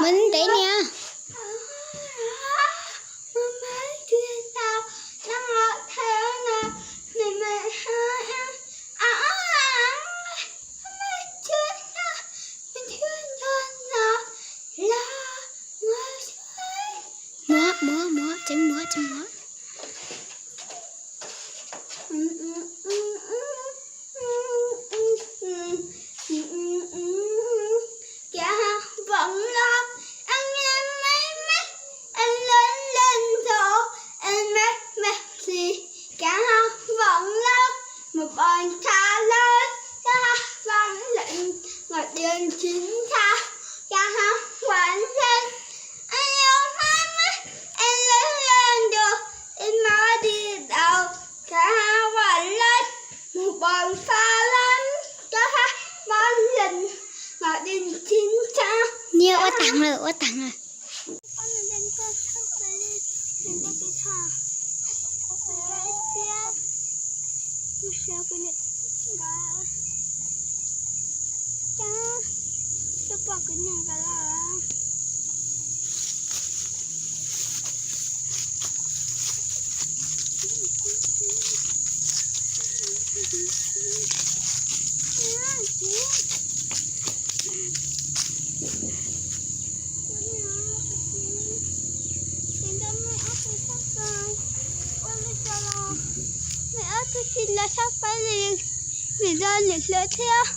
Ntev niag. Muab, muab, muab, tseeb muab, tseeb muab. Kev vau los, me me, lub lub ntuj, me me hli, kev vau los, mus pom ntshav lawm, kev vau lawm, ngos diav tsis ntshai, kev vau lawm, me me, lub lub ntuj, me me di dauj, kev vau lawm, mus pom ntshav lawm, kev vau lawm, ngos diav tsis ntshai. Niag ua taag lawm, ua taag lawm. Ces nrog mej ob tug sab pab, ua li cas los mej ob tug tsis los sab pab li, vim yog niam hluas thiab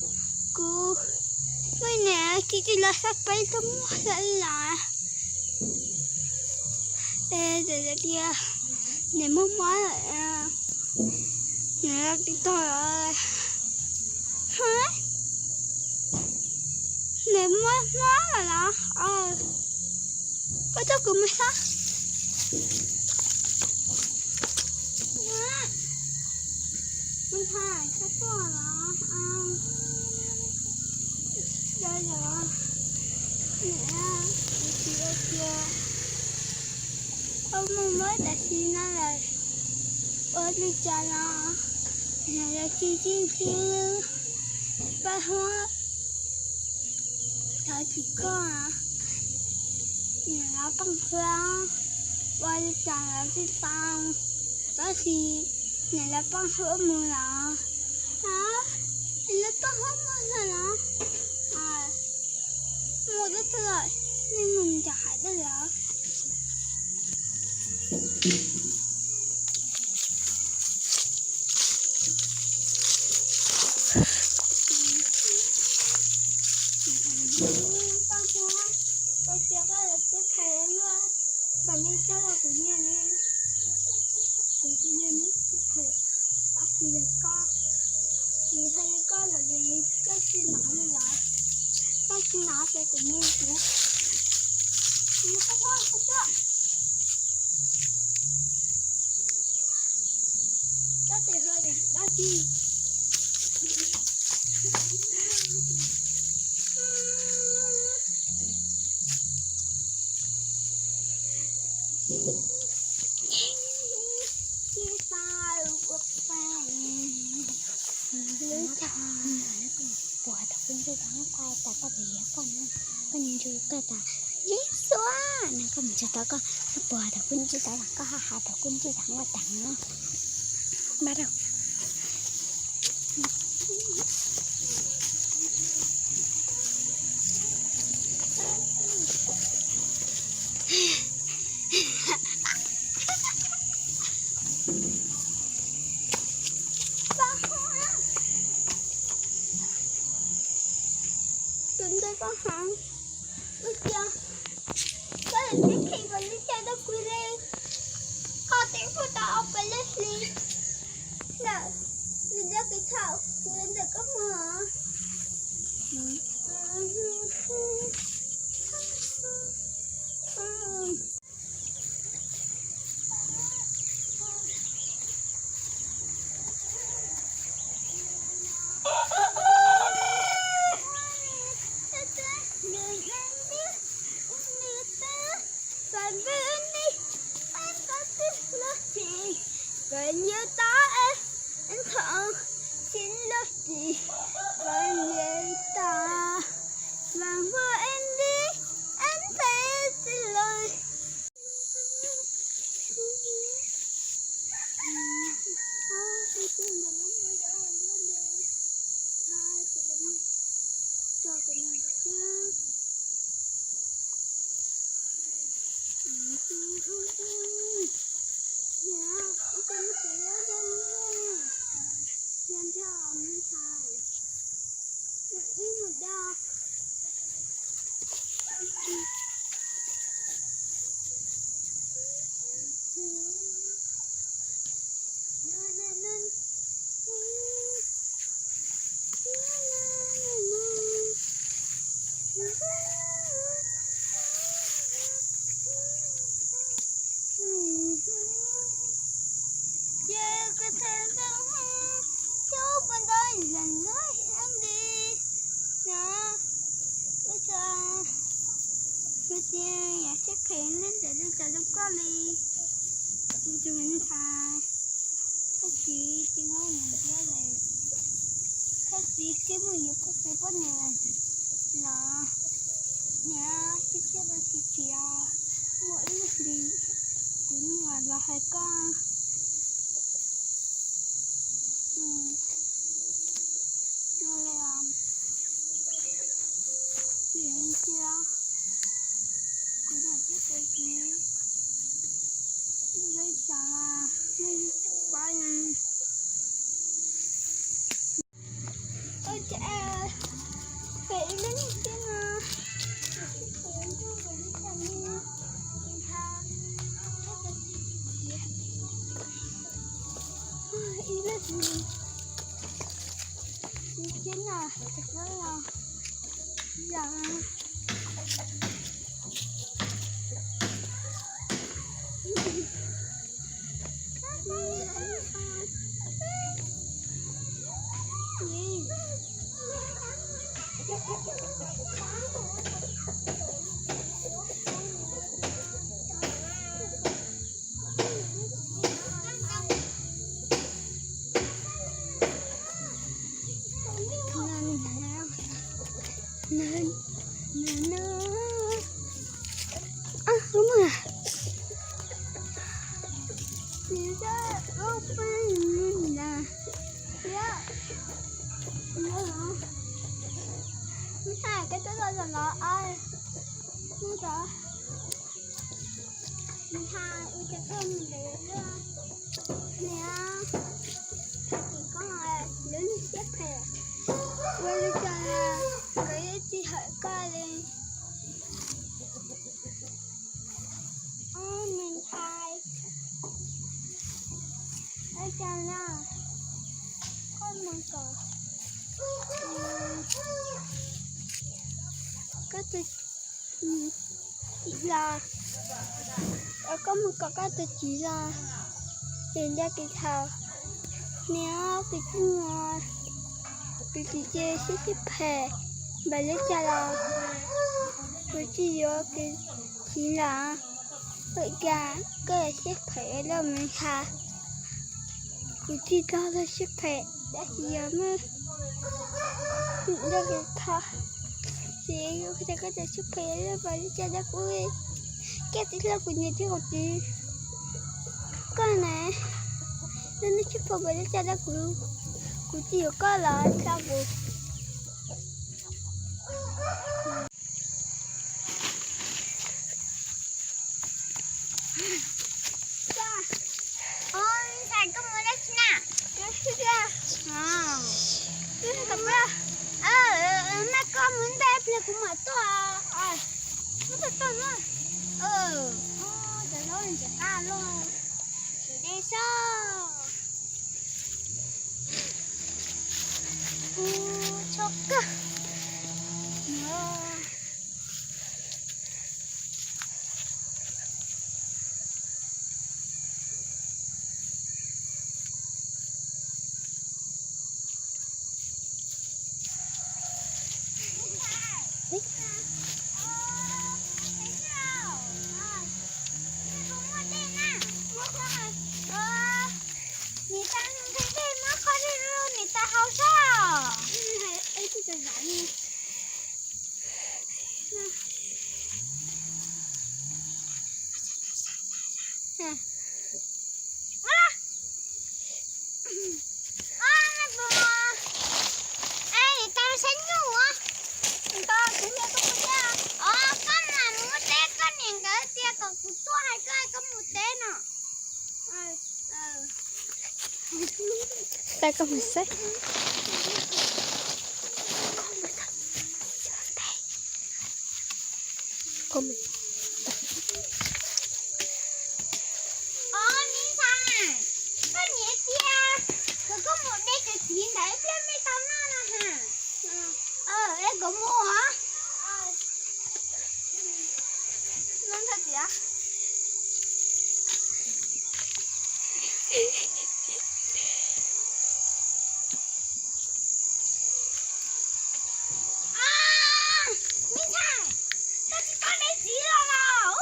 kuv, mej niam tsis tsis los sab pab tau muaj hlawv li lawm. Es tias niam muaj mob, niam los tsis tau, niam muaj mob lawm los, koj coj kuv mus sab. Mus tham sab tuaj los, yog, yog, niam, kuv tsis ua kiag, ua muaj mob tam sim no lawm, ua li cas los niam los tsis sib ntsib, pab huab, thov txim koj, niam los poob huab, ua li cas los tsis tau, tab sis niam los poob huab mus los, los poob huab mus lawm los, mus dab tsi lawm, nej mus ncav hais dab los. Kuv tsis yog xib hwb, kuv tsis yog xib hwb, tab sis yog koj, tsis hais li koj lawm li, koj tsis hnov li los, koj tsis hnov ces kuv mus kuv, kuv mus qhov twg. Koj tes hlo dab tsi? Lub tag, puag thaum kuv ntsib tau koj tas koj tus yam koj no, koj ntsib koj tas Yexus no, koj mus txog tau koj, puag thaum kuv ntsib tau koj, ha ha thaum kuv ntsib tau koj tas no. Npaj rau. Tus ntawd koj heev, ua cas koj yuav tib khi npaum li cas rau kuv li? Koj twb pub tau ob peb lub hli ntawm nws nrog kev thaum kuv ntawm koj mus. Ces koj tham ntawd, cov ua ntawd yam no li no, ua cas tus txiv yam siab phem li ntawd li cas rau koj li. Tus me ntxhais, koj txiv tsis muaj yus thiab li, koj txiv tsis muaj yus, koj txiv poj niam los niam thiab thiab los tsis tsis muaj ib yam li kuv nyuam los hais koj. Kuv niam thiab txiv, ib tsam los nej pab, ib tsam pem ib lub neej teb no, ib lub neej teb no, los yog Ntha ua cas koj mus ntev luaj, niam, hais tias koj lub neej siab phem, ua li cas nkawd yeej tsis hawm koj li. Ob me ntxhais, ua cas na, koj mus kom koj tus txiv los, koj mus kom koj tus txiv los, ces nco kev thaum niam, kuv tsis muaj, kuv tsis cia siab siab phem, npaum li cas los kuv tsis yuav kuv txiv lawm. Ua cas koj siab phem luaj me ntxhais? Kuv tsis tau siab phem, tab sis yog muaj nrog kuv kho, ces kuv tias koj siab phem luaj npaum li cas rau kuv, koj tsis hlub kuv niam thiab kuv txiv. Koj na, koj siab phem npaum li cas rau kuv, kuv tsis yuav koj los txog kuv. Ntxhais, koj mus dab tsi na? Mas koj mus ntej pliag kuv mam tuaj. Muab tuaj tuaj na. Cov laus ntxim qab luaj. Tsis deb soj. Ub, tshov kawg. Niam tais nqhis dej muab qho dej rau niam tais haus soj. Niam tais saib nyuj as. Kom kuv tuaj hais koj, koj mus teb no. Tau koj mus xwb. Os, me ntxhais, koj niam tias kom koj mus de cov txiv ntawd ib pliag mej tau noj no ha. Es koj mus os. Me ntxhais, koj tsis paub de txiv los los,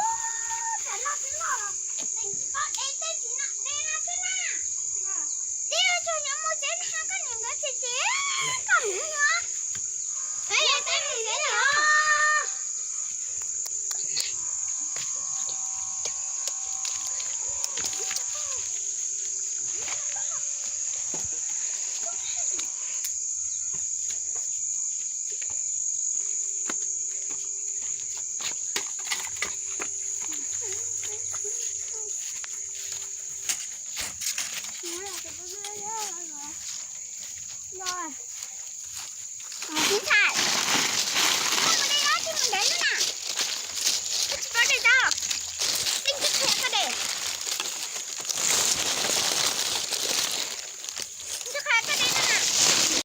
tam no twb loj los tseem tsis paub de tej txiv no, de no xwb na. De los tsuas yuav mus tsev no, koj niam nkawd tsis cem koj mus no. Peb yuav teb mus tsev lawm.